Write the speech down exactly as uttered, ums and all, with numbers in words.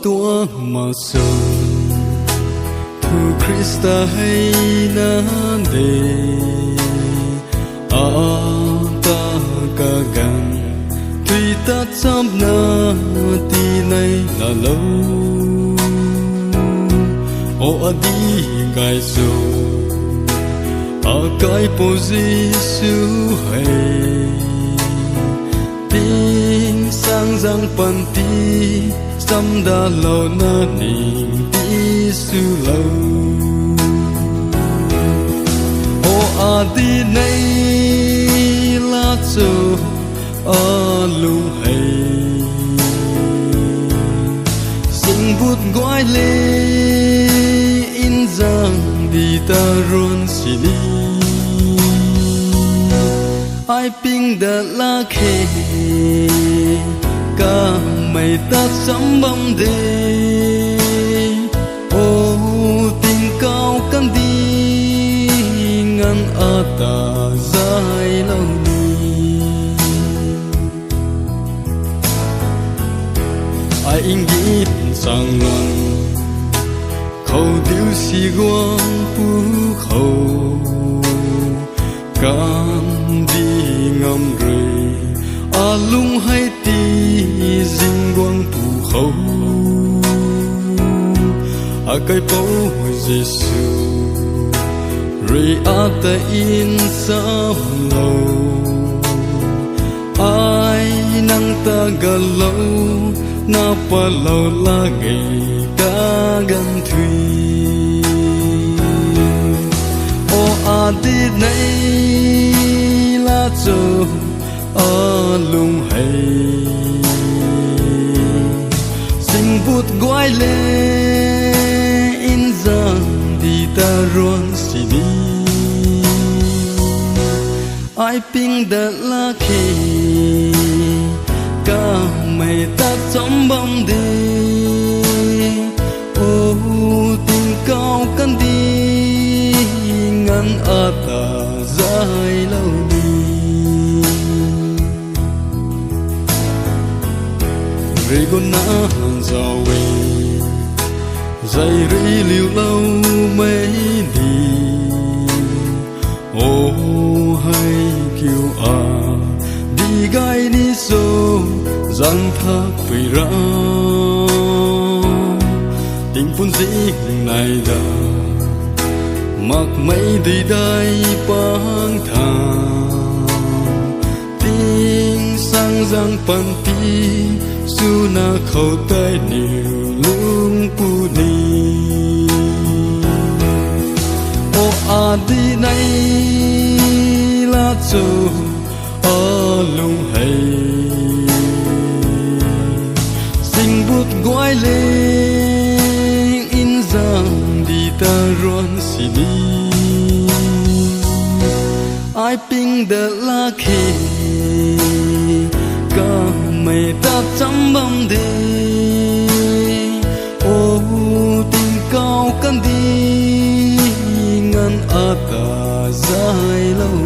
Tuang ma sw thu Khrista hei na de, a ta kaganv tui ta chamna tinei na lo. O adi gay sw, a kaipou Jisu hei, ting sang zang panty samdalou na ning ti swlou. O adi nei la cho alung hei, singbut guay le nzang di ta ruan sini. Ai ping dat lak khe, kamei ta cham bam de. O tingkauh kandih nganv ata zaylou ni. Ai nginchang nganv khou diu si guang pu khou, kandih ngam rui alung hei ti zing guang pu khou, a kaipou Jisu rui ata nchamlou, ai nang ta galou na palou lak ge kaganv thui. O adi nei la cho alung hei, singbut guay le nzang di ta ruan sini. Ai ping dat lak khe, kamei ta cham bam de. O tingkauh kandih nganv ata zaylou ni. Rui guna zauc e, zay rui liuloumei di. O hei kiu a di gay ni cho, zang thakpui ra, tingpun zing nai da, makmei dui dai pang tha, ting sang zang panty swna khou tei niw lung puni. O adi nei la cho alung hei, singbut guay le nzang di ta ruan sini. Ai ping dat lak khe, kamei ta cham bam de. O tingkauh kandih nganv ata zaylou